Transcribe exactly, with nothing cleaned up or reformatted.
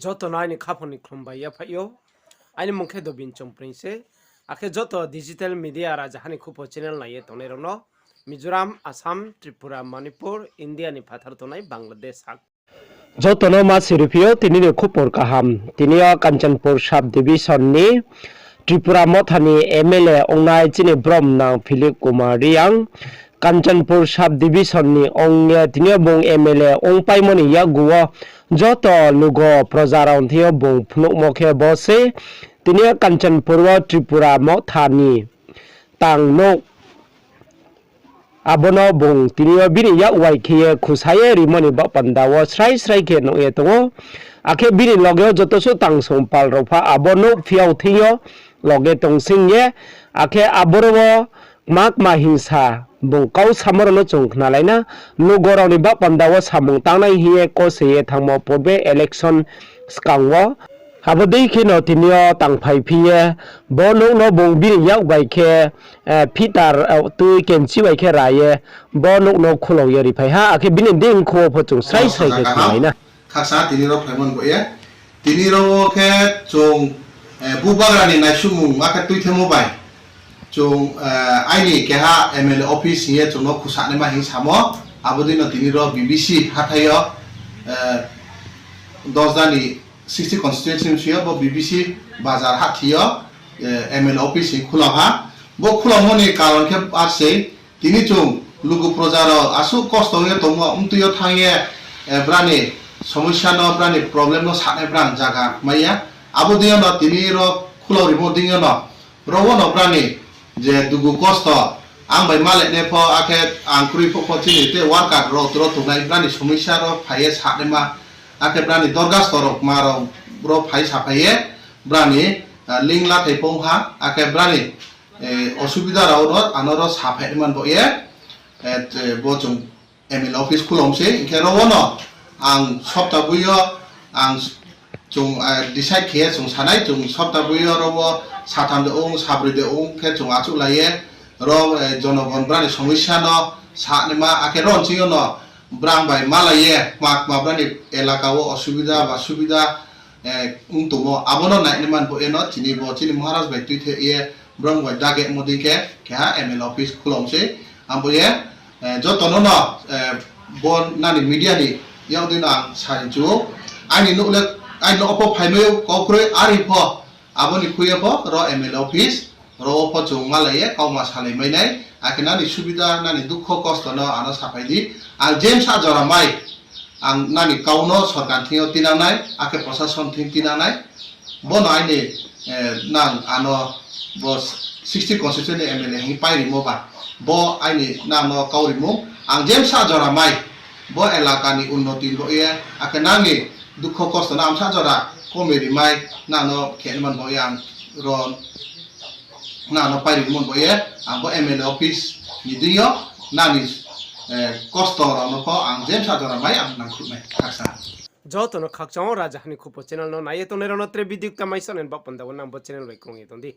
Joto no aini khaphang ni khlum bai yaphaih ou. Aini mung khe Dobin Chongpring se. Akhe joto digital media rajaha ni khupo channel nai ye tongnai rao no Mizoram, Assam, Tripura, Manipur, India ni phathar tongnai Bangladesh ha. Joto no ma siri phi ou, tini ni khupor kaham. Tini yo Kanchanpur sub division ni Tripura Motha ni M L A ongnai chini brom nang Philip Kumar Reang Kanchanpur sub division ni ong ye tini yo bung M L A ongpaimo ni yakgu wo joto lugo proja rao thing yo bung phnuhmo khe bo se. Tini yo Kanchanpur wo Tripura Motha ni tang nouh, abo no bung tini yo bini yak bai khe ye khusa ye rimo ni baoh panda wo srai srai khe nuh ye tong ou. Akhe bini loge wo joto suh tangsong pal rao pha abo nouh phiao thing yo loge tong sing ye. Akhe aboro wo kma kma hingsa bung kau samo rao no chung khnalai na, lugo rao ni baoh panda wo samung tangnai hing ye kose ye thanngmo purbe election skang wo. Abo dei khe no tini yo tangphai phi ye, bo nouh no bung bini yak bai khe, eh, fitar, eh, tui kenchi bai khe ra ye, bo nouh no khulao ye riphai ha, akhe bini dei mkhu wo pho chung srai srai khe khnalai na. Khaksa tini rao phaimo ni bo ye. Tini rao wo khe chung, eh, bubagra ni naisumung ma khe tuithemo bai. Chung, eh, aini keha M L A office hing ye chung no khusanaima hing samo. Abo dei no tini rao B B C hathái yo, eh, Dosda ni sixty constituency yo bo B B C bazar hahthi yo, eh, M L A office hing khulao ha. Bo khulaomo ni karon khe ar sei, tini chung lugu proja rao asuh kosto ye tongmo, mtui yo thanng ye, eh, brani somosya no, brani problem no sanai brang zaga mai ya. Abo dei yo no tini rao khulao rimo dei yo no, rao wo no brani je dugu kosto, ang bai malai nai pho, akhe ang kroi pho pho chini te worker rao tro tongnai brani somosya rao phai ye sanaima, akhe brani dorgasto rao kma rao, rao phai saphai ye, brani, ah, link lathai pho ong ha, akhe brani, eh, osubida rao no ano rao saphai man bo ye, eh, te bo chung M L A office khulao sei, hing khe rao wo no ang sopta boi yo ang chung, eh, decide khe ye chung sanai, chung sopta boi yo rao wo satham de ong, sabroi de ong khe chung achouhlai ye, rao, eh, jonogon brani somosya no sanaima, akhe rao ni sing yo no brang bai malai ye, kma kma brani elaka wo osubida ba subida, eh, ong tongmo, abo no nainai man bo ye no, chini bo, chini Maharaj bai tuithe ye, brang bai dagemo dei khe, keha M L A office khulao sei, ang bo ye, eh, joto no no, eh, bo nani media ni yak dei no ang sa ri chu ou. Aini nouh le, aini nouh pho phaimai ou, kau kroi, are pho, abo ni khui ye pho, rao M L A office, rao wo pho chung malai ye, kauma salai mai nai, akhe nani subida, nani dukho kosto no ano saphai di, ang jemsa jora mai, ang nani kau no sorkar thing yo tinang nai, akhe prosason thing tinang nai, bo no aini, eh, nang ano bo sixty constituency ni M L A hing pai rimo ba, bo aini nang no kau rimo, ang jemsa jora mai, bo elaka ni unnoti bo ye, akhe nang ni dukho kosto no ang sa jora komi ri mai, nang no khe man bo ye ang ro nang no pai rimo bo ye, ang bo M L A office ni dei yo, nang ni, eh, kosto rao no pho ang jemsa jora mai ang nangkhruh nai, khaksa. Joto no khakchang ou, rajaha ni khupo channel no nai ye tongnai rao no tre video kta mai sa nai ni baoh panda wo nang bo channel bai krung ye tong di.